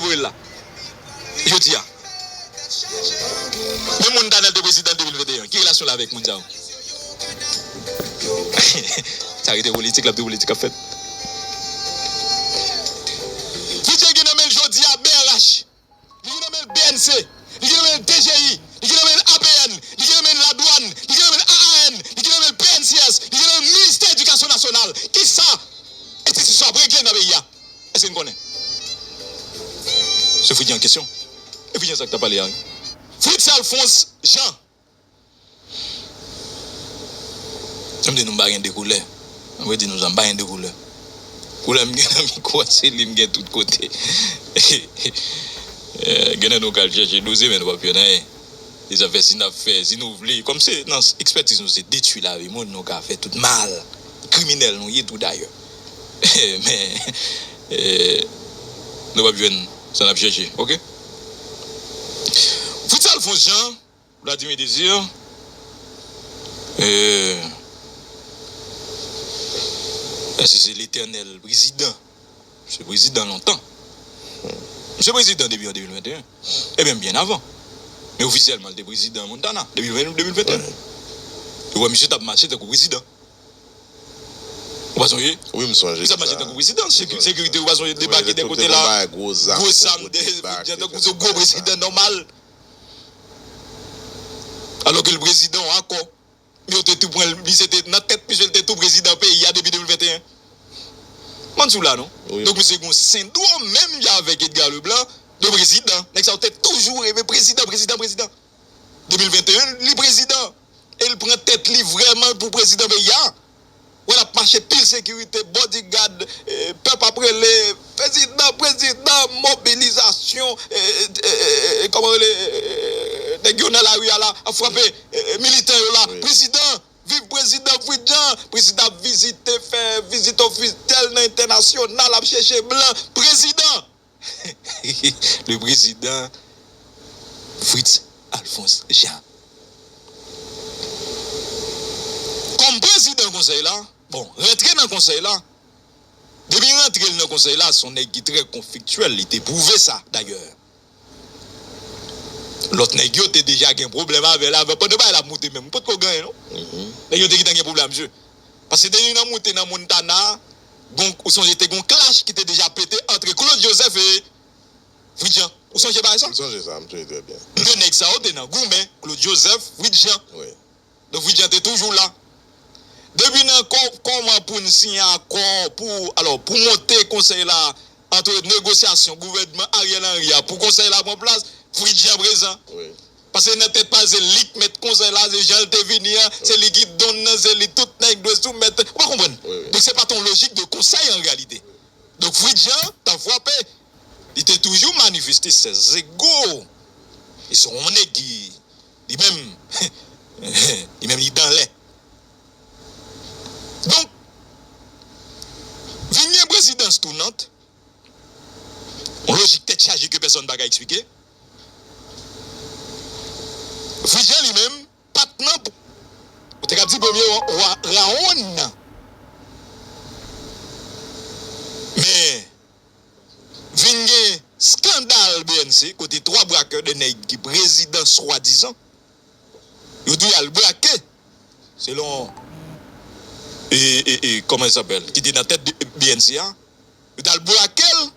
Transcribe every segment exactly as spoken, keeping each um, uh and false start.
voye l la. Jodi a. Men Montana te prezidan de mil venteyen, ki relasyon l avèk moun sa yo? Sa rete politik, l ap di politik ap fèt. Fritz Jean gen nan men l jodi a B R H. Li gen nan men l B N C. Li gen nan men l D G I. Li gen nan men l A P N. Li gen nan men l ladwàn. Li gen nan men l A A N. Li gen nan men l P N C S. Li gen nan men l Ministè Edikasyon Nasyonal. Kisa enstitisyon ap regle nan peyi a? Èske n konnen? Se Fritz Jean kesyon. E Fritz Jean sa k t ap pale a, wi. Fritz Alphonse Jean. Sa m di nou m pa gen de koulè. Mwen di nou sa m pa gen de koulè. Koulè m gen nan mikwo a, se li m gen tout kote. Eh, gen nan nou k al chèche doze, men nou p ap jwenn anyen. Se zafè si n ap fè, si nou vle. Kòm se nan ekspètiz nou, se detwi lavi moun, nou ka fè tout mal. Kriminèl nou ye tou dayè. Men, eh, nou p ap jwenn sa n ap chèche, oke? Fritz Alphonse Jean, Vladimir Désir, eh, èske se letènèl prezidan? Se prezidan lontan. Misye prezidan depi an de mil venteyen. Ebyen, byen avan. Men ofisyèlman, li te prezidan Montana depi de mil venteyen. Ou wè, misye t ap mache tankou prezidan. Ou pa sonje? Wi, m sonje. Misye t ap mache tankou prezidan. Sekirite, ou pa sonje, debake de kote la. Gwo zam, de, tankou se gwo prezidan nòmal. Alò ke l prezidan akò. Men yo te tou pran l, misye te nan tèt, misye te tou prezidan peyi a depi de mil venteyen. Mwen di w la, non? Donk, misye gen yon sendwòm, menm jan avèk Edgar Leblanc, de prezidan. Nèg sa yo te toujou reve prezidan, prezidan, prezidan. De mil venteyen, li prezidan. E l pran tèt li vrèman pou prezidan peyi a. Wè l ap mache pil sekirite, bodyguard, eh, pèp ap rele, prezidan, prezidan, mobilizasyon, eh, eh, eh, eh, kòman rele, eh, nèg yo nan lari a la, ap frape, eh, eh, militè yo la. Prezidan, viv prezidan Fritz Jean, prezidan ap vizite, fè vizit ofisyèl nan entènasyonal, ap chèche blan, prezidan. Le président Fritz Alphonse Jean. Kòm prezidan konsèy la, bon, rantre nan konsèy la, depi rantre l nan konsèy la, se yon nèg ki trè konfliktyèl, li te pwouve sa, dayè. Lòt nèg yo te deja gen pwoblèm avè l avan, pandan bagay la ap moute menm, li potko gen anyen, non. Nèg yo te gentan gen pwoblèm, mesye. Paske depi nan moute nan Montana, bon, ou sonje te gon clash ki te deja pete ant Claude Joseph e Fritz Jean. Ou sonje bagay sa? M sonje sa, m sonje trè byen. De nèg sa yo te nan goumen, Claude Joseph, Fritz Jean. Wi. Donk, Fritz Jean te toujou la. Depi nan kò-, kòman pou n siyen akò pou, alò, pou monte konsèy la, ant negosyasyon gouvènman Ariel Henry a pou konsèy la pran plas, Fritz Jean prezan. Wi. Paske nan tèt pa l, se li k mèt konsèy la, se jan l te vini an, se li ki donn nan, se li tout nèg dwe soumèt. Ou pa konprann? Wi, wi. Donk, se pa t yon lojik de konsèy an reyalite. Donk, Fritz Jean t ap frape. Li te toujou manifeste ses égaux. Li se yon nèg ki, li menm, li menm, li dan lè. Donk, vin gen prezidans tounant, yon lojik tèt chaje ke pèsonn pa ka eksplike. Fritz Jean li menm, pa t nan, ou te ka di premye wa, wa, rawonn nan. Men, vin gen skandal B N C, kote twa brakè, de nèg ki prezidan swadizan, yo di y al brake, selon, e, e, e, kòman l apèl, ki te nan tèt de B N C a, yo t al brake l,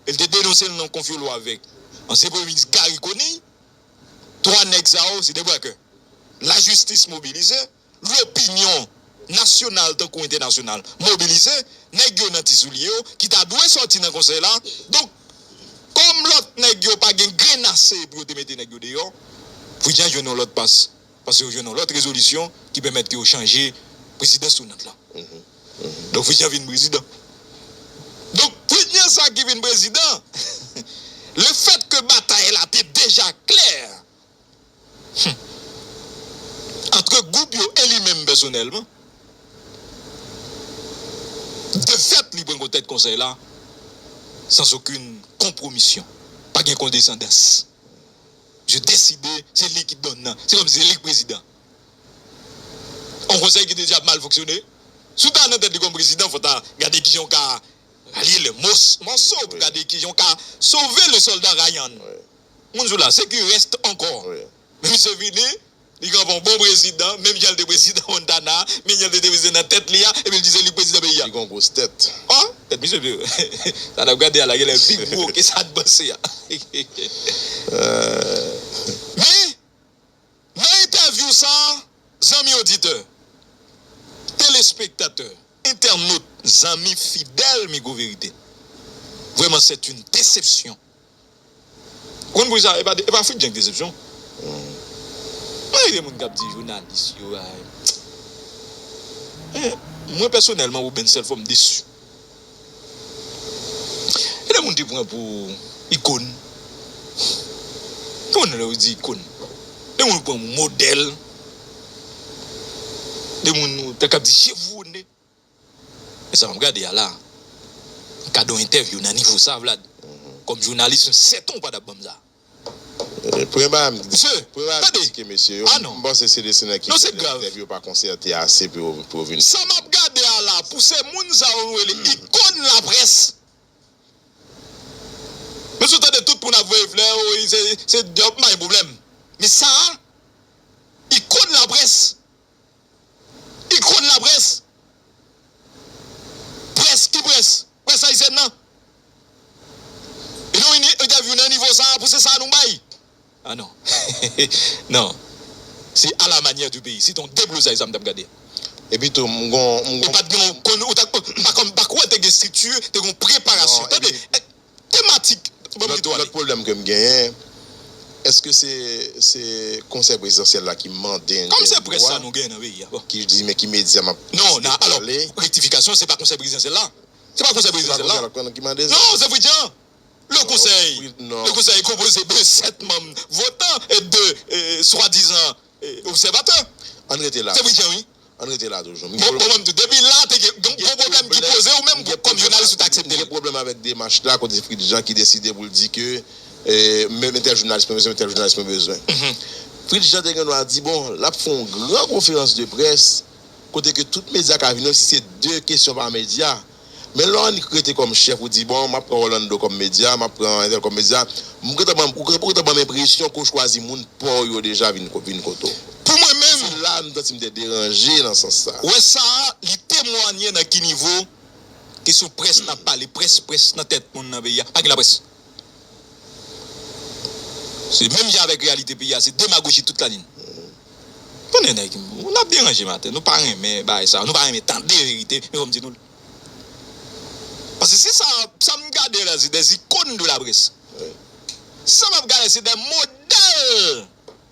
e l te denonse l nan konfyolo avèk ansyen premye minis Garry Conille. Twa nèg sa yo, se de brakè. Lajistis mobilize, lopinyon nasyonal tankou entènasyonal mobilize, nèg yo nan ti soulye yo, ki ta dwe sòti nan konsèy la. Donk, kòm lòt nèg yo pa gen grenn ase pou yo te mete nèg yo deyò, Fritz Jean jwenn yon lòt pas. Paske yo jwenn yon lòt rezolisyon ki pèmèt ke yo chanje prezidans tounant lan. Donk, Fritz Jean vin prezidan. Donk, Fritz Jean sa ki vin prezidan, lefèt ke batay la te deja klè, ant gwoup yo e li menm pèsonèlman, de fèt, li pran tèt konsèy la sans aucune compromission. Pa gen kondesandans. Misye deside, se li ki donn nan. Se kòmsi se li k prezidan. Yon konsèy ki te deja ap mal fonksyone. Si w ta nan tèt li kòm prezidan, fò w ta gade kijan w ka Ralye le mòso pou gade kijan w ka sove le soldat Ryan. Moun sou la, ce qui reste encore. Men misye vini, li kanpe yon bon prezidan, menm jan l te prezidan Montana, menm jan l te prezidan nan tèt li a, epi l di se li k prezidan peyi a. Li gen yon gwos tèt. Ò, tèt misye pi. Sa n ap gade a la genlè pi gwo ke sa n panse a. Men, nan entèvyou sa, zanmi oditè, telespektatè, entènot, zanmi fidèl Migo Verite, vraiment c'est une déception. Ou konn poukisa? E pa, e pa Fritz Jean k desepsyon. Mwen gen moun k ap di jounalis yo, ay. Eh, mwen pèsonèlman, Ruben Selfo, m desi. E de moun te pran pou ikòn. Konn lè ou di ikòn. De moun pran modèl. De moun ou ta k ap di chevroné. E sa m ap gade a la, kado entèvyou nan nivo sa, Vlad. Kòm jounalis, m sèten w pa t ap ban m sa. Eh, premye bagay m di, premye bagay m kritike mesye yo, m panse se de sèten ki fè entèvyou pa konsète ase pou yo, pou yo vin. Sa m ap gade a la, pou se moun sa yo nou rele ikòn laprès. Men si w tande tout moun ap voye flè, wi, se, se djòb, m pa gen pwoblèm. Men sa a, ikòn laprès. Ikòn laprès. Près, ki près? Près ayisyèn nan. E nou vin entèvyou nan nivo sa a, pou se sa nou bay. Ah non. Non. C'est à la manière du pays. Se te yon deblozay sa m t ap gade. Epi tou, m gon, m gon. E pa t gen yon, kon, ou ta, m pa, m pa kwè te gen estrikti, te gen yon preparasyon. Tande, eh, tematik. Ban m kite w ale. Lòt pwoblèm ke m genyen, èske se, se konsèy prezidansyèl la ki mande entèvyou a? Kòm se près sa nou genyen nan peyi a, bon. Ki di, men ki medya m ap pale? Non, nan, alò, rektifikasyon, se pa konsèy prezidansyèl la. Se pa konsèy prezidansyèl la. Non, se Fritz Jean. Le konsèy, le konsèy est composé de sept membres votants et de, euh, soi-disant, euh, observateurs. Ann rete la. Se Fritz Jean, wi. Ann rete la toujou. Bon, bon, bon, depi la, te gen, gen, gen pwoblèm ki poze ou menm kòm jounalis ou ta aksepte l. M gen pwoblèm avèk demach la, kote Fritz Jean ki deside pou l di ke, eh, men, men tèl jounalis mwen bezwen, men tèl jounalis mwen bezwen. Fritz Jean te gen dwa di, bon, l ap fè yon gran konferans de près, kote ke tout medya ka vini, si se de kesyon pa medya. Men lè w annik rete kòm chèf, ou di, bon, m ap pran Orlando kòm medya, m ap pran entèl kòm medya, m gentan ban, ou gentan ban m enpresyon ke w chwazi moun pa w yo deja vin, vin kote w. Pou mwen menm. Se la m santi m te deranje nan sans sa. Wè sa, li temwanye nan ki nivo kesyon près n ap pale, près, près nan tèt moun nan peyi a. Pa gen laprès. Se menm jan avèk reyalite peyi a, se demagoji tout lalin. Konnen nèg, nou ap deranje maten, nou pa renmen bagay sa, nou pa renmen tande verite, men fò m di nou l. Paske se sa, sa m gade la, se des icônes de la presse. Sa m ap gade, se des modèles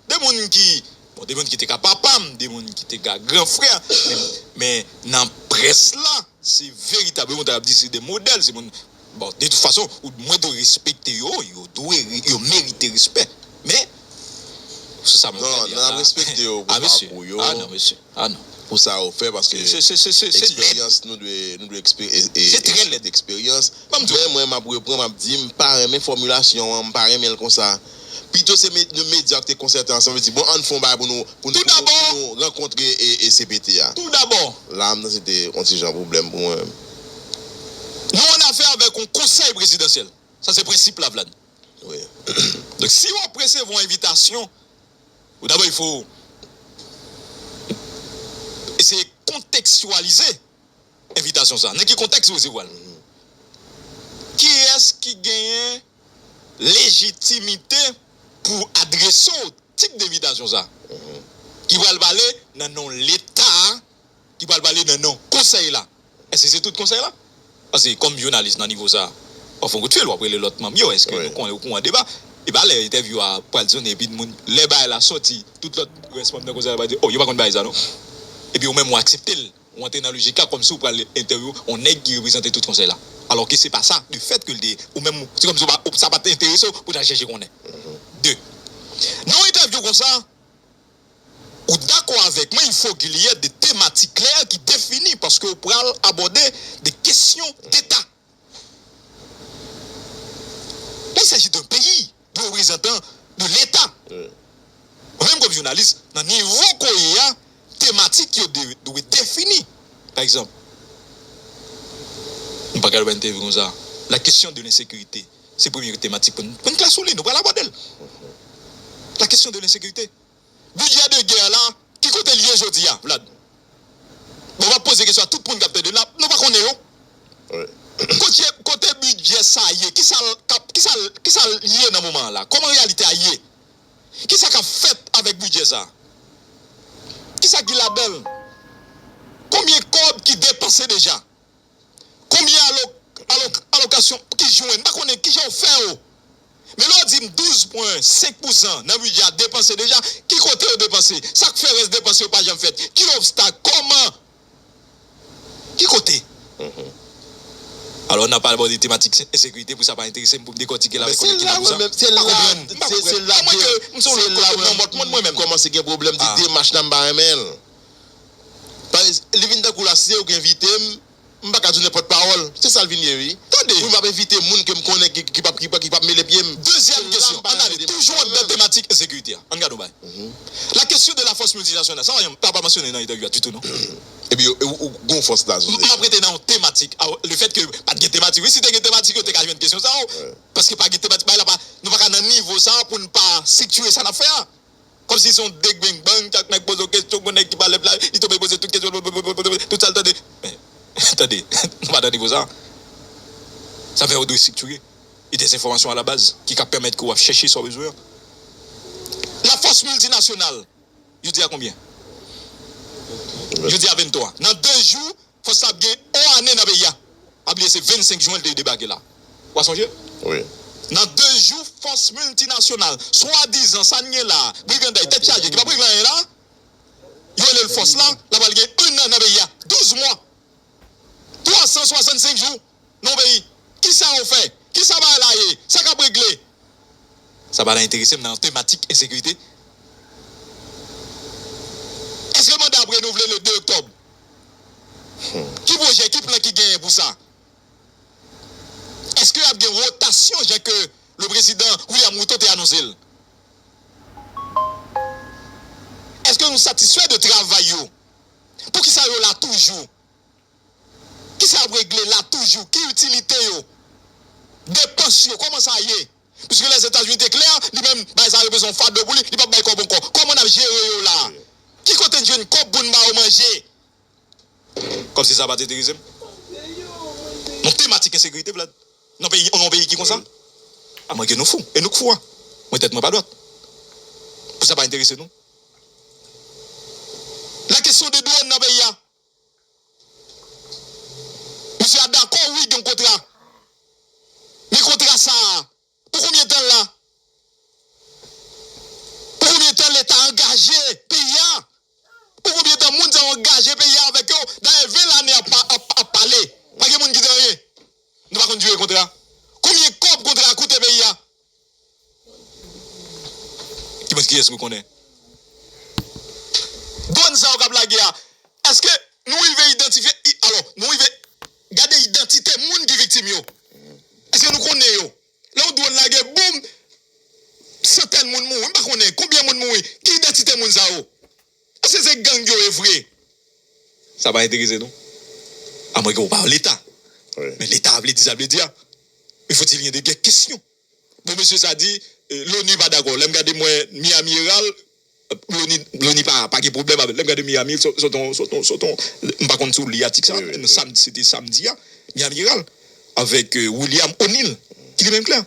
de moun ki, bon, de moun ki te ka papa m, de moun ki te ka gran frè, men, men nan près la, se veritableman, ta ap di se de modèl, se moun, bon, de tout fason, ou mwen dwe respekte yo, yo dwe, yo merite respè. Men, sou sa mwen gade a la. Non, n ap respekte yo pou pakou yo. Ah, mesye. Ah, non, mesye. Ah, non. Pou sa yo fè, paske eksperyans, nou dwe, nou dwe ekspe-, e, e, eksperyans. Men mwen, m ap reprann, m ap di, m pa renmen fòmilasyon an, m pa renmen l konsa. Pito se me-, nou medya ki te konsète ansanm, di, bon, ann fè yon bagay pou nou, pou nou, pou nou, pou nou rankontre e, e C P T a. Tout dabò. La, m santi se te yon ti jan pwoblèm pou mwen menm. Nou an afè avèk yon konsèy prezidansyèl. Sa se prensip la, Vlad. Wi. Donk, si w ap resevwa yon envitasyon, ou dabò, il faut eseye kontekstyalize envitasyon sa. Nan ki kontèks ou resevwa l? Kiyès ki genyen lejitimite pou adrese w tip denvitasyon sa? Ki pral pale nan non Leta, ki pral pale nan non konsèy la? Èske se tout konsèy la? Paske kòm jounalis nan nivo sa, w ap fè yon kout fil, w ap rele lòt manm yo, èske nou konnen ou kouran deba? E pa lè entèvyou a pral sonnen, epi moun, lè bagay la sòti, tout lòt rès manm nan konsèy la va di, oh, yo pa konn bagay sa non. Epi ou menm ou aksepte l. Ou antre nan lojik la kòmsi ou pral entèvyou yon nèg ki reprezante tout konsèy la. Alòske se pa sa, de fèt ke l te, ou menm, se kòmsi ou pa, sa pa t enterese w pou w t al chèche konnen. De. Nan yon entèvyou konsa, ou dakò avèk mwen, il faut qu'il y ait des thématiques claires qui définissent, paske ou pral abòde de kesyon deta. Il s'agit d'un pays, de reprezantan de Leta. Mwen menm kòm jounalis, nan nivo ke w ye a, tematik yo de-, dwe defini. Pa egzanp, m Bagay yo pa entèvyou konsa. La question de l'insécurité, se premye tematik pou n, pou n klè sou li, nou pral abòde l. La question de l'insécurité. Bidjè de gè la, ki kote l ye jodi a, Vlad? Bon, m ap poze kesyon a tout moun k ap tande n la, nou pa konnen yo. Kote, kote bidjè sa ye? Kisa l k ap, kisa l, kisa l ye nan moman an la? Kòman reyalite a ye? Kisa k ap fèt avèk bidjè sa? Kisa ki ladan l? Konbyen kòb ki depanse deja? Konbyen alok, alok, alokasyon ki jwenn? M pa konnen kijan yo fè yo. Men lè w di m douz pwen senk pousan nan bidjè a depanse deja, ki kote yo depanse? Sa k fè rès depanse yo pa janm fèt? Ki obstak? Kòman? Ki kote? Alò, n ap abòde tematik se-, ensekirite, pou sa pa enterese m, pou m dekòtike l avèk kòlèg ki la pou sa. M pa konprann, m pa konprann. Amwen ke m se yon lòt kote, m nan yon lòt mond mwen menm. Kòmanse gen pwoblèm, di demach la m pa renmen l. Li vin tankou la, se ou ki envite m, m pa ka di w nenpòt pawòl. Se sa l vin ye, wi. Tande. Wi, m ap envite moun ke m konnen ki, ki p ap, ki p ap, ki p ap mele pye m. Dezyèm kesyon. Ann ale, toujou anndan tematik ensekirite a. Ann gade yon bagay. La question de la force multinationale. Sa, sa pa mansyone nan entèvyou a ditou, non? Epi, ou, ou, ou gon fòs la, Jose. M ap rete nan yon tematik. Le fait que pa t gen tematik. Wi, si te gen tematik, yo te ka jwenn kesyon sa, wi. Paske pa gen tematik. Bagay la pa, nou pa ka nan nivo sa pou n pa estrikti sa n ap fè a. Kòmsi se yon degbengbang, chak nèg poze yon kesyon, gon nèg ki pa lèp la, li tonbe poze tout kesyon, tout sa l tande. Men, tande, nou pa nan nivo sa. Sa fè yo dwe estriktire. E des enfòmasyon a la baz ki ka pèmèt ke w ap chèche sa w bezwen an. La force multinationale, jodi a konbyen? Jodi a venntwa. Nan de jou, fòs la ap gen yon ane nan peyi a. Pa bliye se vennsenk jen l te debake la. W a sonje? Wi. Nan de jou, fòs miltinasyonal, swadizan, sa n gen la, briganday, tèt chaje, ki p ap regle anyen la, yo rele l fòs la, l ap pral gen ennan nan peyi a. Douz mwa. Twa san swasannsenk jou nan yon peyi. Kisa yo fè? Kisa bagay la ye? Sa k ap regle? Sa pa ta enterese m nan tematik ensekirite? Èske manda ap renouvle le de oktòb? Ki pwojè, ki plan ki genyen pou sa? Èske ap gen wotasyon jan ke le prezidan William Ruto te anonse l? Èske nou satisfè de travay yo? Poukisa yo la toujou? Kisa y ap regle la toujou? Ki itilite yo? Depans yo, kòman sa ye? Piske Lèzetazini te klè, li menm, bagay sa yo bezwen yon fado pou li, li p ap bay kòb ankò. Kòman n ap jere yo la? Ki kote n jwenn kòb pou n ba yo manje? Kòmsi sa pa t enterese m. Yon tematik ensekirite, Vlad. Nan peyi, nan yon peyi ki konsa? Amwenke nou fou. E nou k fou, an. Mwen, tèt mwen pa dwat. Pou sa pa enterese nou. La kesyon de dwòn nan peyi a. Misye a dakò, wi, gen yon kontra. Men kontra sa a, pou konbyen tan l la? Pou konbyen tan Leta angaje peyi a? Pou konbyen tan moun sa yo angaje peyi a avèk yo? Dayè, ven lane ap, ap, ap pale. Pa gen moun ki di anyen. Nou pa konn dire kontra. Konbyen kòb kontra a koute peyi a? Ki mwen, kiyès nou konnen? Dwòn sa yo k ap lage a, èske nou rive idantifye, i-, alò, nou rive gade idantite moun ki viktim yo? Èske nou konnen yo? Lè yon dwòn lage, boum, santèn moun mouri. M pa konnen konbyen moun mouri. Ki idantite moun sa yo? Èske se gang yo ye vre? Sa pa enterese nou. Amwenke w pa Leta. Men Leta a vle di sa l vle di a. Men faut-il y ait des questions. Bon, mesye sa di, eh, Loni pa dakò. Lè m gade mwen Miami Herald, Loni, Loni pa, pa gen pwoblèm avè l. Lè m gade Miami, sot, sot, sot, sot, m pa konn si w li atik sa, nan samdi, se te samdi a, Miami Herald, avèk, eh, William O'Neill, ki li menm klè.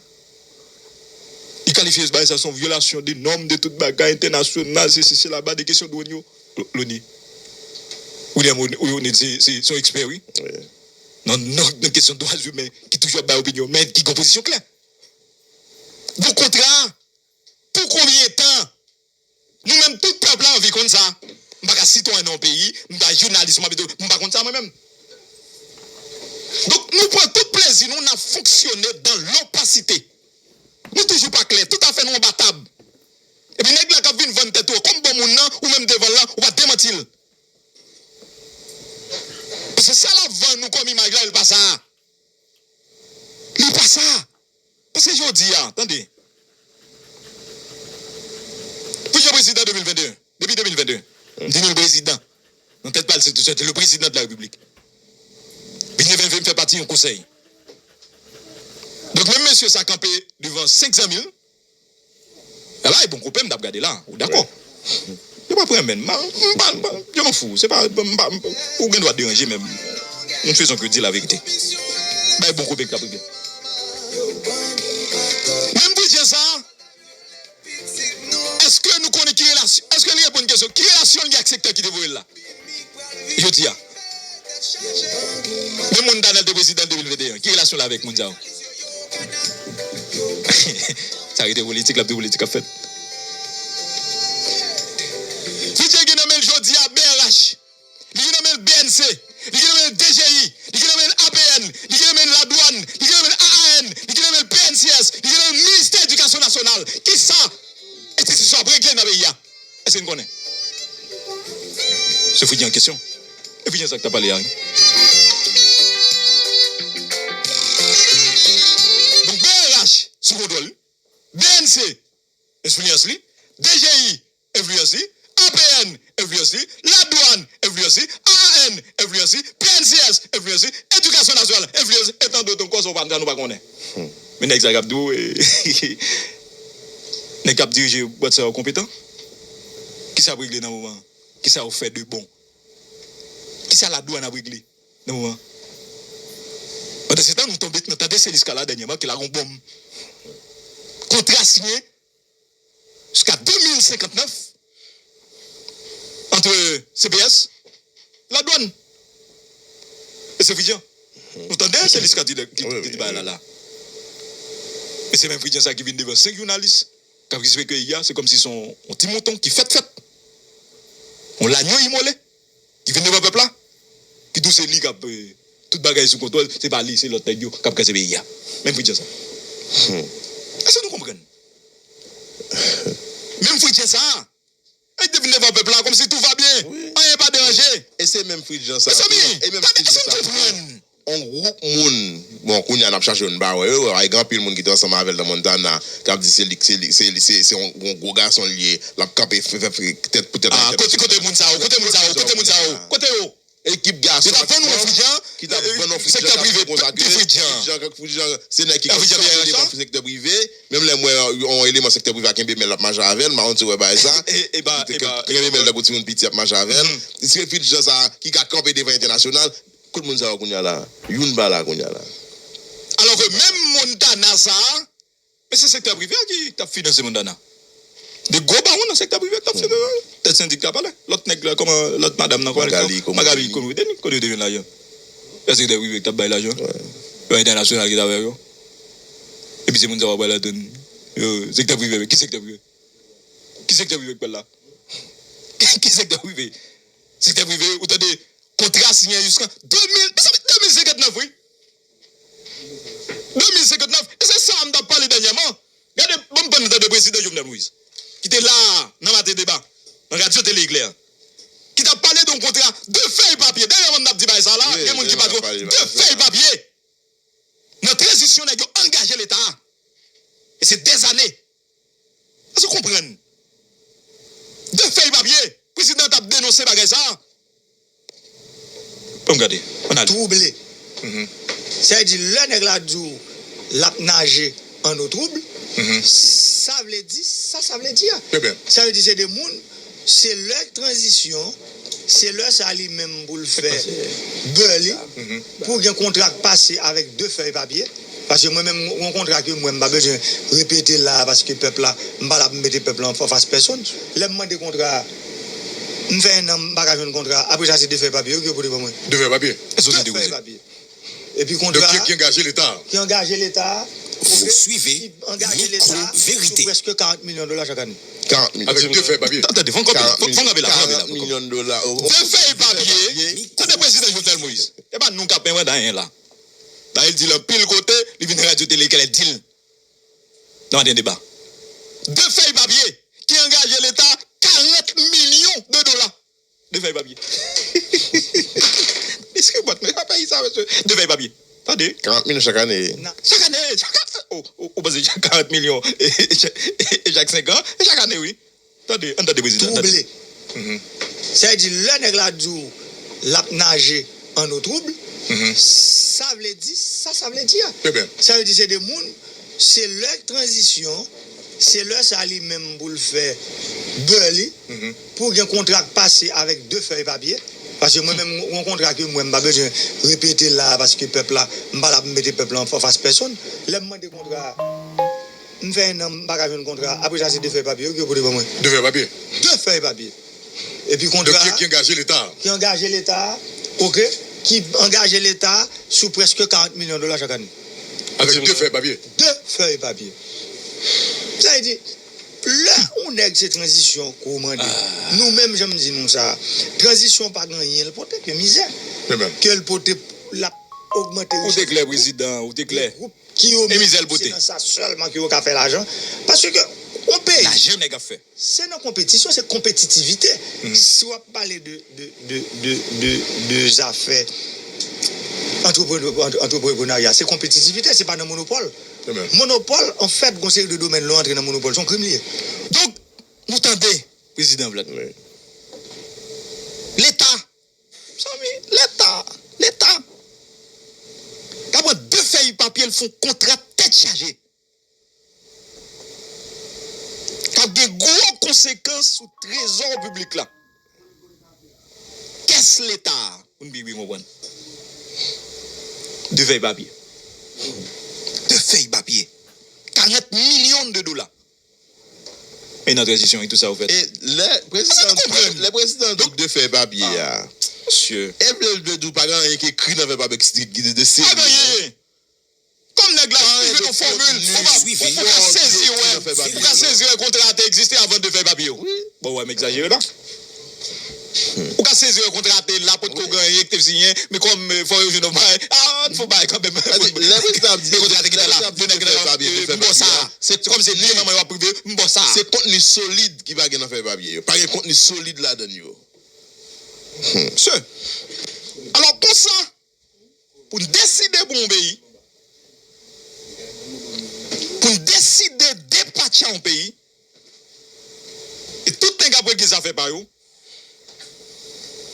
Li kalifye bagay sa se yon vyolasyon de nòm, de tout bagay entènasyonal, sesi, sela, ba de kesyon dwòn yo. Lo-, Loni. William O'Neill, se, se, se yon ekspè, wi. Nan, nan, nan kesyon dwa imen, ki toujou ap bay opinyon, men ki gen pozisyon klè. Bon, kontra a, pou konbyen tan? Nou menm, tout pèp la anvi konn sa. M pa ka sitwayen nan yon peyi, m pa jounalis, m pa, m pa konn sa mwen menm. Donk, nou pran tout plezi nou, n ap fonksyone dan lopasite. Nou toujou pa klè, tout afè nou anba tab. Epi nèg la k ap vin vann tèt ou, kòm bon moun nan, ou menm te vann lan, ou pa demanti l. Paske sa l ap vann nou kòm imaj la, li pa sa. Li pa sa. Paske jodi a, tande. Plizyè prezidan de mil venn de, depi de mil venn de, m di nou l prezidan. Nan tèt pa l, se, se te le président de la République. Epi de mil venn de, m fè pati yon konsèy. Menm mesye sa kanpe devan senk zanmi l. Laba e bon kope m t ap gade la, ou dakò? Yo p ap renmen m, m pa, m pa, je m'en fous, se pa, m pa, ou gen dwa deranje, men m faisons que dire la vérité. Bay bon kope k t ap rive. Menm Fridjan sa, èske nou konnen ki relasyon, èske li reponn kesyon, ki relasyon l gen ak sektè ki te voye l la? Jodi a. Menm Montana te prezidan de mil venteyen, ki relasyon l avèk moun sa yo? Sa rete politik, l ap di politik ap fèt. Fidjan gen nan men l jodi a B R H. Li gen nan men l B N C. Li gen nan men l D G I. Li gen nan men l A P N. Li gen nan men l ladwàn. Li gen nan men l A A N. Li gen nan men l P N C S. Li gen nan men l Ministè Edikasyon Nasyonal. Kisa enstitisyon ap regle nan peyi a? Èske n konnen? Se Fridjan an kesyon. E Fridjan sa k t ap pale a, wi. Donk, B R H sou kontwòl li, B N C enfliyans li, D G I enfliyans li, A P N enfliyans li, ladwàn enfliyans li, A A N enfliyans li, P N C S enfliyans li, Edikasyon Nasyonal enfliyans li, e tandout ankò sa w pa, sa nou pa konnen. Men nèg sa k ap di w, e, nèg k ap dirije bwat sa yo konpetan? Kisa y ap regle nan moman an? Kisa yo fè de bon? Kisa ladwàn ap regle nan moman an? Pandansetan, nou tonbe, nou tande Celiska la dènyèman ke l ap gon bonm. Kontra siyen jiska de mil senkantnèf ant C P S, ladwàn. E se Fridjan. Nou tande Celiska ki, ki, ki di bagay la la. E se menm Fridjan sa ki vin devan senk jounalis k ap eksplike peyi a, se kòmsi se yon, yon ti mouton ki fèt fèt. Yon lanyo imole ki vin devan pèp la, ki di w se li k ap, eh, tout bagay sou kontwòl, se pa li, se lòt nèg yo k ap kraze peyi a. Menm Fridjan sa. Èske nou konprann? Menm Fridjan sa, li te vin devan pèp la kòmsi tout va byen, anyen pa deranje. E se menm Fridjan sa. Mezanmi, e menm tande, Fridjan èske nou sa konprann? On gwoup moun, bon, kounye a n ap chache yo, n pa wè yo, gen anpil moun ki te ansanm avè l nan Montana, k ap di se li, se li, se li, se, se yon, yon gwo gason l ye, l ap kanpe fè, fè, fè tèt pou tèt. Ah, kote, kote moun sa yo, kote moun sa yo, kote moun sa yo, kote yo? Ekip gason yo t ap vann on Fridjan, ki t ap vann on Fridjan, sektè prive, Fridjan, Fridjan, se nèg ki konn sa, devan sektè prive, menm lè m wè yon eleman sektè prive a kenbe men l ap mache avè l, m pa konn si w wè bagay sa, ki kenbe men l tankou timoun piti ap mache avè l, se Fridjan sa ki ka kanpe devan entènasyonal, Kot moun sa yo kounye a la? Youn pa la kounye a la. Alò ke menm Montana sa a, men se sektè prive a ki t ap finanse Montana. De gwo bawon nan sektè prive a k t ap finanse. Tèt sendik la pale. Lòt nèg la, kòman, lòt madanm nan, kòman, Magali, kòman, Magali, kote yo te, kote yo te jwenn lajan? Se sektè prive ki t ap bay lajan. Yo entènasyonal ki t avè yo. Epi se moun sa yo pral atann. Yo, sektè prive, ki sektè prive? Ki sektè prive ki pral la? Ki sektè prive? Sektè prive, ou tande kontra siyen jiska de mil, mezanmi, de mil senkantnèf, wi. De mil senkantnèf, e se sa a m t ap pale dènyèman. Gade, ban m pran tande prezidan Jovenel Moïse, ki te la a nan Maten Deba, nan radyo Tele Eklè, ki t ap pale de yon kontra de fèy papye. Dènyèman, m t ap di bagay sa a la, gen moun ki pa t wè, de fèy papye. Nan tranzisyon, nèg yo angaje Leta a. E se dèzane. Èske w konprann? De fèy papye, prezidan an t ap denonse bagay sa a. Ban m gade, ann ale. Twouble. Sa vle di, lè nèg la di w l ap naje an o twoub, sa vle di sa sa vle di a. Sa vle di se de moun, se lè tranzisyon, se lè sa li menm pou l fè bè li, pou gen kontra k pase avèk de fèy papye. Paske mwen menm, yon kontra ke mwen, m pa bezwen repete la a, paske pèp la, m pa la pou m mete pèp la anfas pèsonn. Lè m mande kontra a, m fè en an, m pa ka jwenn kontra a. Apre sa, se de fèy papye yo ki yo pote ban mwen. De fèy papye? De fèy papye. Epi kontra a, ki angaje Leta a. Ki angaje Leta a. Vous suivez Micro Vérité. Sou prèske karant milyon dola chak ane. Karant milyon. Avèk de fèy papye. Tande, fon kanpe la, fon kanpe la, fon kanpe la. Karant milyon dola. De fèy papye. Tande prezidan Jovenel Moïse. E pa nou k ap envante anyen la. Dayè, l di l anpil kote, li vin radyo tele, kèlè di l nan Maten Deba. De fèy papye ki angaje Leta karant milyon de dola. De fèy papye. Mesye, bòt, men pa peyi sa, mesye. De fèy papye. Tande. Karant milyon chak ane. Chak ane, chak ane. O, o, ou panse karant milyon e, e, e, e chak senk an? E chak ane, wi. Tande, ann tande prezidan, tande. Twouble. Sa vle di, lè nèg la di w l ap naje an nou twoub. Sa vle di sa sa vle di a. Sa vle di se de moun, se lè tranzisyon, se lè sa li menm pou l fè bè li, pou gen kontra k pase avèk de fèy papye. Paske mwen menm, yon kontra ke mwen, m pa bezwen repete la, paske pèp la, m pa la pou m mete pèp la an fas pèsonn. Lè m mande kontra, m fè en an, m pa ka jwenn kontra. Apre sa, se de fèy papye wi ke yo pote ban mwen. De fèy papye. De fèy papye. Epi kontra ki angaje Leta. Ki angaje Leta, oke, ki angaje Leta sou prèske karant milyon dola chak ane. Avèk de fèy papye. De fèy papye. Sa vle di, lè yon nèg se tranzisyon ke w mande, nou menm, jan m di nou sa, tranzisyon pa gen anyen l pote ke mizè. Ke l pote, l ap ogmante richès. Ou te klè, prezidan, ou te klè. E mizè l pote. Se nan sa sèlman ke yo ka fè lajan. Paske yon peyi, lajan nèg ap fè. Se nan konpetisyon, se konpetitivite. Si w ap pale de, de, de, de, de, de zafè antrepre-, antreprenarya, se konpetitivite, se pa nan monopòl. Monopòl, anfèt, gon seri de domèn lè w antre nan monopòl, se yon krim li ye. Donk, nou tande, prezidan Vlad. Leta, zanmi, Leta, Leta, ka pran de fèy papye, l fè yon kontra tèt chaje. K ap gen gwo konsekans sou trezò piblik la. Kès Leta a, pou n pi byen konprann. De fèy papye. De fèy papye. Karant milyon de dola. E nan tranzisyon, e tout sa ou fè. E lè prezidan, lè prezidan di de fèy papye a, mesye, e vle di w pa gen anyen ki ekri nan fèy papye ki de, de, de serye. Pa gen anyen. Kòm nèg la, li jwenn yon fòmil, ou ka, ou, ou ka sezi wè, ou ka sezi wè kontra a te egziste avan de fèy papye yo. Bon, wè, m egzajere la. Ou ka sezi wè kontra a te la, potko gen anyen ki te siyen, men kòm, eh, fò yo jwenn yon bagay, ah, n fè yon bagay kanmenm. Lè prezidan ap di, lè prezidan ap di de fèy papye, de fèy papye a, se kòm se byen manman yo ap prive, m ba w sa. Se kontni solid ki pa gen nan fèy papye yo. Pa gen kontni solid ladan yo. Se. Alò, konsa, pou n deside pou yon peyi, pou n deside depatcha yon peyi, e tout nèg ap regle zafè pa yo,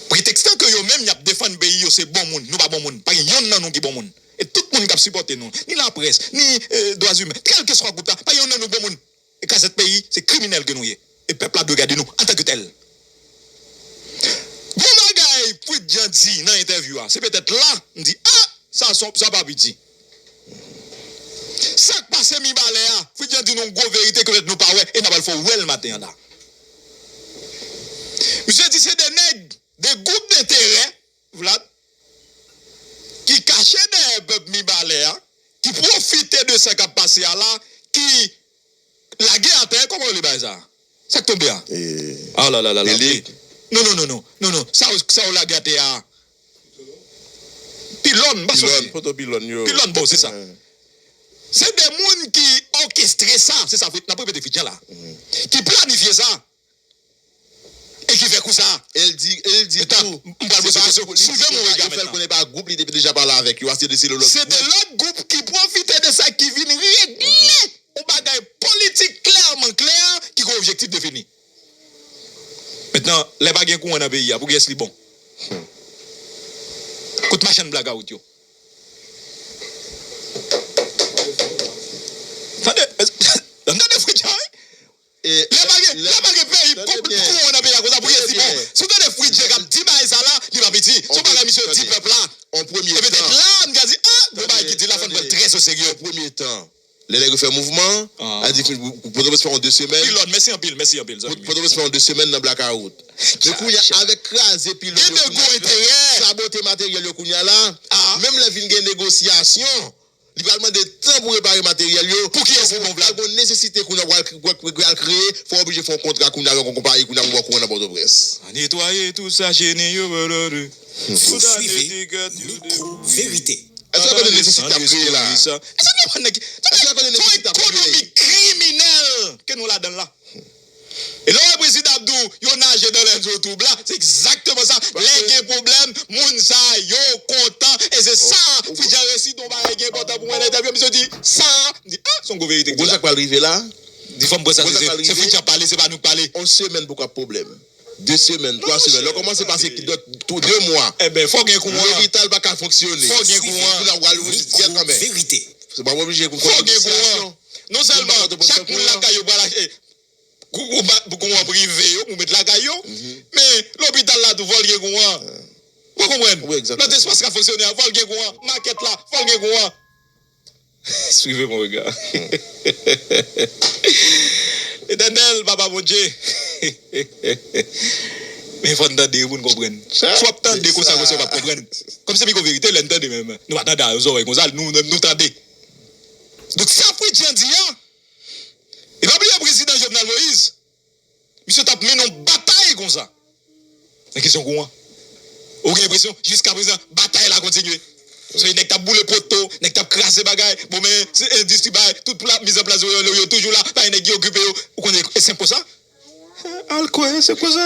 pretèkstan ke yo menm y ap defann peyi yo, se bon moun, nou pa bon moun, pa gen yonn nan nou ki bon moun. E tout moun k ap sipòte nou, ni laprès, ni, eh, dwa imen, kèlkeswa gwoup la, pa gen yonn nan nou bon moun. E kazèk peyi, se kriminèl ke nou ye. E pèp la dwe gade nou antanke tèl. Gon bagay Fritz Jean di nan entèvyou a, se petèt la, m di, ah, sa, sa pa piti. Sa k pase Mibalè a, Fritz Jean di nou yon gwo verite ke petèt nou pa wè, e n a pral fè w wè l maten an la. Misye di se de nèg, de gwoup denterè, Vlad, ki kache dèyè pèp Mibalè a, ki pwofite de sa k ap pase a la, ki lage atè, kòman yo rele bagay sa? Sa k tonbe a? Ah la la la la. Non, non, non, non, non, non. Sa yo, sa yo lage atè a. Pilòn, m pa sonje. Pilòn, poto pilòn yo. Pilòn, bon, se sa. Se de moun ki òkestre sa, se sa, n ap repete Fritz Jean la. Ki planifye sa. E ki fè kou sa. E l di, e l di tou, m pral poze kesyon. Soulve m yon rega mentnan. Yo fè l konnen pa gwoup li te deja pale avèk yo a, se de, se de lòt gwoup. Se de lòt gwoup ki pwofite de sa, ki vin regle yon bagay politik klèman klè ki gen objektif defini. Mentnan, lè pa gen kouran nan peyi a, pou kiyès li bon? Kot machann blakawout yo? Tande, tande Fritz Jean, wi. Lè pa gen, lè pa gen peyi, kouran nan peyi a konsa pou ye si bon. Si w tande Fritz Jean k ap di bagay sa la, li pa piti. Se yon bagay misye di pèp la. E petèt la, m ka di, ah, gon bagay ki di la, fò n pran l trè o serye. An premye tan, lè nèg yo fè mouvman, a di Pòtoprens fè yon de semèn. Pilòn, mèsi anpil, mèsi anpil, zanmi m. Pòtoprens fè yon de semèn nan blakawout. Men kounye a, avèk kraze pilòn yo kounye a, sabote materyèl yo kounye a la, menm lè vin gen negosyasyon, li pral mande tan pou repare materyèl yo. Pou kiyès li bon, Vlad? Pral gon nesesite kounye a pral, pral, pral kreye, fò oblije fè yon kontra kounye a avèk yon konpayi kounye a pou ba w kouran nan Pòtoprens. Netwaye tout sa, jeni yo, tout sa. Vous suivez Micro Vérité. Èske w konn nesesite ap kreye la? Èske w konn nesesite ap kreye? Se yon ekonomi kriminèl ke nou ladan l la. E lè w wè prezidan ap di w, yo naje dans les eaux troubles la, se egzakteman sa. Lè gen pwoblèm, moun sa yo kontan. E se sa, Fritz Jean resi di yon bagay ki enpòtan pou mwen nan entèvyou, misye di sa, m di, ah, se yon gwo verite ki di la. Ou konn sa k pral rive la? Di fò m pran sa, se, se Fritz Jean pale, se pa nou k pale. Yon semèn poko ap pwoblèm. De semèn, twa semèn. Lè w kòmanse pase de mwa, Ebyen, fò gen kouran. Lopital pa ka fonksyone. Fò gen kouran. Pou n ap wè al Wizzyèt kanmenm. Vérité. Se pa oblije pou Fò gen kouran. Non sèlman chak moun lakay yo pral achte kouran prive yo pou met lakay yo, men lopital la tou fò l gen kouran. Ou konprann? Lòt espas ka fonksyone a, fò l gen kouran. Makèt la, fò l gen kouran. Suivez mon regard. Etènèl, Papa Bondye. Men fò n tande pou n konprann. Si w ap tande konsa, konsa w p ap konprann. Kòm se mikwo verite, lè n tande menm. Nou pa tande a zòrèy konsa, nou menm nou tande. Donk, sa Fritz Jean di a, e pa bliye prezidan Jovenel Moïse, misye t ap mennen yon batay konsa. Nan kesyon kouran. Ou gen enpresyon, jiska prezan, batay la kontinye. Se nèg t ap boule poto, nèg t ap kraze bagay, bon men, se endistri bagay, tout pla, mizanplas yo, yo, yo toujou la, pa gen nèg ki okipe yo. Ou konnen, e senp konsa? Al kwè, se konsa.